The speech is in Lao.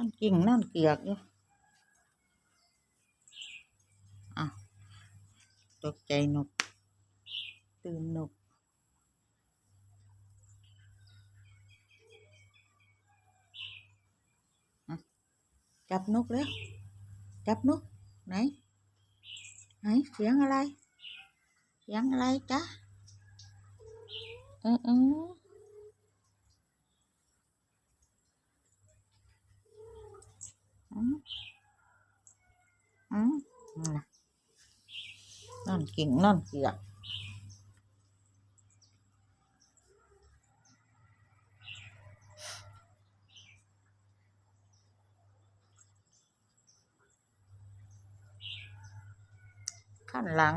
ນກິ້ງນອນເກືອກຢູ່. ອ້າວ ຕົກໃຈນົກ ຕື່ນນົກ. ຈັບນົກເລັວ ຈັບນົກ ໄຫນ ໄຫນ ສຽງອະໄລ ສຽງອະໄລຈະ ເອີໆ ອືມ ອືມ ນອນກິ້ງນອນເກືອກ. ຄັນຫຼັງ